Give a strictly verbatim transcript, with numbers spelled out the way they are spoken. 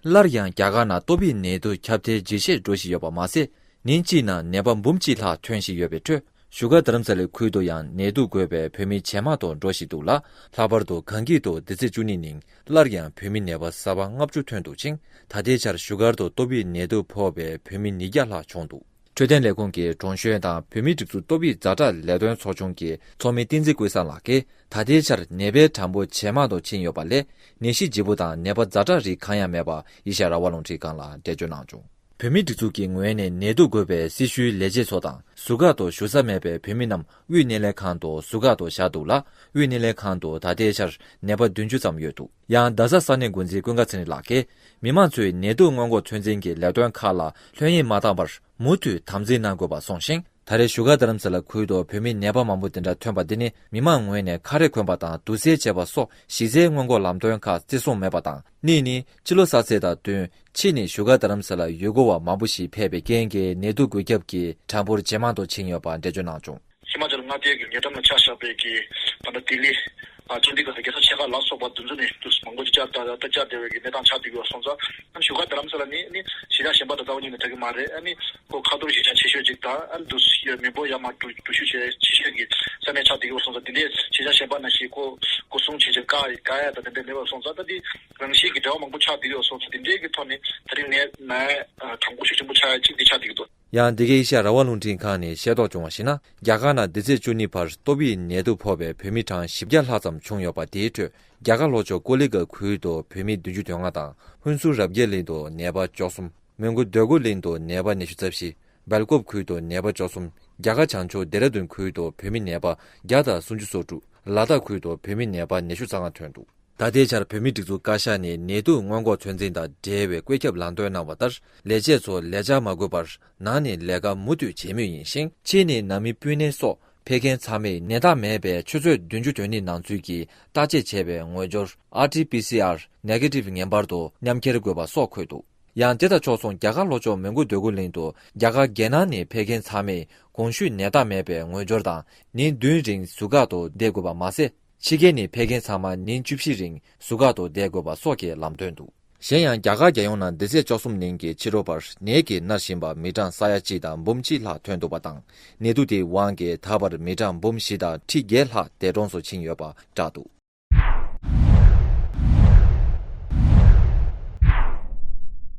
སླར་ཡང་རྒྱ་གར་ནང་ཏོག་དབྱིབས་ནད་དུག་ཁྱབ་གདལ་ཇེ་ཆེར་འགྲོ་བཞིན་ཡོད་པ་མ་ཟད། ཉིན་གཅིག་ནང་ནད་པ་འབུམ་གཅིག་ལྷག་ཐོན་བཞིན་ཡོད་པའི་ཁྲོད། བཞུགས་སྒར་རྡ་རམ་ས་ལའི་ཁུལ་དུ་ཡང་ནད་དུག་འགོས་པའི་བོད་མི་ཇེ་མང་དུ་འགྲོ་བཞིན་འདུག་ལ། ལྷག་པར་དུ་གངས་སྐྱིད་དུ་འདི་ཚེས་བཅུ་གཉིས་ཉིན་སླར་ཡང་བོད་མི་ནད་པ་གསར་པ་ལྔ་བཅུ་ཐོན་འདུག་ཅིང་། ད་ལྟའི་ཆར་བཞུགས་སྒར་དུ་ཏོག་དབྱིབས་ནད་དུག་ཕོག་པའི་བོད་མི་ཉིས་བརྒྱ་ལྷག་བྱུང་འདུག་འཕྲོད་བསྟེན་ལས་ཁུངས་ཀྱི་དྲུང་གཞོན་དང་བོད་མིའི་སྒྲིག་འཛུགས་ཏོག་དབྱིབས་ཛ་དྲག་ལས་དོན་ཚོགས་ཆུང་གི་ཚོགས་མི་བསྟན་འཛིན་ཀུན་བཟང་ལགས་ཀྱིས། ད་ལྟའི་ཆར་ནད་པའི་གྲངས་འབོར་ཇེ་མང་དུ་ཕྱིན་ཡོད་པ་ལས། ནད་གཞི་ལྗིད་པོ་དང་ནད་པ་ཛ་དྲག་རིགས་གང་ཡང་མེད་པ་ཨེ་ཤ་ཡ་རང་དབང་རླུང་འཕྲིན་ཁང་ལ་འགྲེལ་བརྗོད་གནང་བྱུང་། བོད་མིའི་སྒྲིག་འཛུགས་ཀྱི་ངོས་ནས་ནད་དུག་འགོས་པའི་སྲི་ཞུའི་ལས་བྱེད་ཚོ་དང་ཟུར་བཀག་ཏུ་བཞུགས་ས་མེད་པའི་བོད་མི་རྣམས་དབུས་སྣེ་ལེན་ཁང་དུ་ཟུར་བཀག་ཏུ་བཞག་འདུག་ལ། དབུས་སྣེ་ལེན་ཁང་དུ་ད་ལྟའི་ཆར་ནད་པ་བདུན་ཅུ་ཙམ་ཡོད་འདུག་ཡང་རྡ་ས་ས་གནས་འགོ་འཛིན་ཀུན་དགའ་ཚེ་རིང་ལགས་ཀྱིས། མི་མང་ཚོས་ནད་དུག་སྔོན་འགོག་ཚོད་འཛིན་གྱི་ལས་དོན་ཁག་ལ་ལྷོད་གཡེང་མ་བཏང་བར། མུ་མཐུད་དམ་འཛིན་གནང་དགོས་པ་གསུངས་ཤིང་། ད་རེས་བཞུགས་སྒར་རྡ་རམ་ས་ལ་ཁུལ་དུ་བོད་མི་ནད་པ་མང་པོ་འདི་འདྲ་ཐོན་པ་འདི་ནི། མི་མང་ངོས་ནས་ཁ་རས་གོན་པ་དང་དུག་སེལ་བྱེད་པ་སོགས་གཞི་རྩའི་སྔོན་འགོག་ལམ་སྟོན་ཁག་བརྩི་སྲུང་མེད་པ་དང་། གཉིས་ནི་ཕྱི་ལོགས་ས་ཚིགས་དང་བསྟུན། ཕྱིས་ནས་བཞུགས་སྒར་རྡ་རམ་ས་ལ་ཡུལ་སྐོར་བ་མང་པོ་ཞིག་ཕེབས་པའི་རྐྱེན་གྱིས། ནད་དུག་འགོས་ཁྱབ་ཀྱི་གྲངས་འབོར་ཇེ་མང་དུ་ཕྱིན་ཡོད་པ་འགྲེལ་བརྗོད་གནང་བྱུང་། ཧི་མ་ཅལ་མངའ་སྡེ་གི་ཉེ་འགྲམ་ལ་ཆ་བཞག་པའི་གི་ད་ལྟ་ལྡི་ལི། ཨ་ཅན་དི་གྷར་རྒྱལ་ས་ཆེ་ཁག་ལ་སོགས་པ་འདི་ཚོ་ནས་དུ་མང་པོ་ཅིག་བཅར་ད་ད་བཅར་བསྡད་པའི་གི་གནས་སྟངས་ཆགས་བསྡད་ཡོད་སོང་ཙང་། ཨ་ནི་བཞུགས་སྒར་རྡ་རམ་ས་ལ་ནི་ནི་གཞིས་ཆགས་གཞན་པ་དང་རྩ་བ་ཉིད་ནས་འདྲ་གི་མ་རེད། ཨ་ནི་ཁོ་ཁ་ཐོར་གཞིས་ཆགས་ཆེ་ཤོས་ཅིག་དང་། ཨ་ནི་དུ་མི་འབོར་ཡར་མར་འགྲོ་འགྲོ་ཤུགས་ཆེ་ཆེ་ཤོས་ཀྱི་ས་གནས་ཆགས་བསྡད་ཡོད་སོང་ཙང་། འདི་འདྲའི་གཞིས་ཆགས་གཞན་པ་ནང་བཞིན་ཁོ་སྒོ་སྲུང་བྱེད་ཆེད་བཀག་བཀག་ཡ་དང་དེ་འདྲ་མེད་པ་སོང་ཙང་། ད་འདི་རང་བཞིན་གྱི་འབྲེལ་བ་མང་པོ་ཆགས་བསྡད་ཡོད་སོང་ཙང་། འདི་འདྲའི་གི་ཐོག་ནས་ད་རིང་ནས་ནད་གྲངས་འབོར་ཤུགས་ཆེན་པོ་ཆགས་ཡ་གཅིག་འདི་ཆགས་བསྡད་ཀྱི་འདུག་ཡང་འདི་གའི་ཨེ་ཤ་ཡ་རང་དབང་རླུང་འཕྲིན་ཁང་ནས་ཤེས་རྟོགས་བྱུང་བར་གཞིགས་ན། རྒྱ་གར་ནང་འདི་ཚེས་བཅུ་གཉིས་བར་ཏོག་དབྱིབས་ནད་དུག་ཕོག་པའི་བོད་མི་གྲངས་བཞི་བརྒྱ་ལྷག་ཙམ་བྱུང་ཡོད་པ། དེའི་ཁྲོད་རྒྱ་གར་ལྷོ་ཕྱོགས་ཀོ་ལི་གྷལ་ཁུལ་དུ་བོད་མི་བདུན་ཅུ་དོན་ལྔ་དང་། ཧུན་སུར་རབ་རྒྱས་གླིང་དུ་ནད་པ་བཅུ་གསུམ། མོན་གྷོ་འདོད་རྒུ་གླིང་དུ་ནད་པ་ཉི་ཤུ་རྩ་བཞི། སྦེལ་ཀོབ་ཁུལ་དུ་ནད་པ་བཅུ་གསུམ། རྒྱ་གར་བྱང་ཕྱོགས་ལྡེ་ར་ལྡུན་ཁུལ་དུ་བོད་མི་ནད་པ་བརྒྱ་དང་སུམ་ཅུ་སོ་དྲུག། ལ་དྭགས་ཁུལ་དུ་བོད་མི་ནད་པ་ཉི་ཤུ་རྩ་ལྔ་ཐོན་འདུག་ད་ལྟའི་ཆར་བོད་མིའི་སྒྲིག་འཛུགས་བཀའ་ཤག་ནས་ནད་དུག་སྔོན་འགོག་ཚོད་འཛིན་དང་འབྲེལ་བའི་བཀོད་ཁྱབ་ལམ་སྟོན་གནང་བ་ལྟར། ལས་བྱེད་ཚོ་ལས་བཅར་མ་དགོས་པར་ནང་ནས་ལས་ཀ་མུ་མཐུད་བྱེད་མུས་ཡིན་ཞིང་། ཕྱིས་ནས་ནང་མི་སྤུན་ནེ་སོགས་ཕེབས་མཁན་ཚང་མས་ནད་རྟགས་མེད་པའི་ཆུ་ཚོད་བདུན་ཅུ་དོན་གཉིས་ནང་ཚུད་ཀྱིས་བརྟག་དཔྱད་བྱས་པའི་ངོས་སྦྱོར་ཨར་ཊི་པི་སི་ཨར་ནེ་གེ་ཊིབ་ངེས་པར་དུ་མཉམ་འཁྱེར་དགོས་པ་སོགས་འཁོད་འདུག་ཡང་དེ་དང་ཕྱོགས་མཚུངས། རྒྱ་གར་ལྷོ་ཕྱོགས་མོན་གྷོ་འདོད་རྒུ་གླིང་དུ་རྒྱ་གར་རྒྱལ་ནང་ནས་ཕེབས་མཁན་ཚང་མས་གོང་ཞུས་ནད་རྟགས་མེད་པའི་ངོས་སྦྱོར་དང་། ཉིན་བདུན་རིང་ཟུར་བཀག་ཏུ་བསྡད་དགོས་པ་མ་ཟད། ཕྱི་རྒྱལ་ནས་ཕེབས་མཁན་ཚང་མ་ཉིན་བཅུ་བཞི་རིང་ཟུར་བཀག་ཏུ་བསྡད་དགོས་པ་སོགས་ཀྱི་ལམ་སྟོན་འདུག་གཞན་ཡང་། རྒྱ་གར་རྒྱལ་ཡོངས་ནང་འདི་ཚེས་བཅུ་གསུམ་ཉིན་གྱི་ཕྱི་དྲོ་བར་ནད་ཀྱིས་མནར་བཞིན་པ་མི་གྲངས་ས་ཡ་གཅིག་དང་འབུམ་གཅིག་ལྷག་ཐོན་འདུག་པ་དང་། ནད་དུག་དེའི་དབང་གིས་ད་བར་མི་གྲངས་འབུམ་བཞི་དང་ཁྲི་བརྒྱད་ལྷག་འདས་གྲོངས་སུ་ཕྱིན་ཡོད་པ་བསྒྲགས་འདུག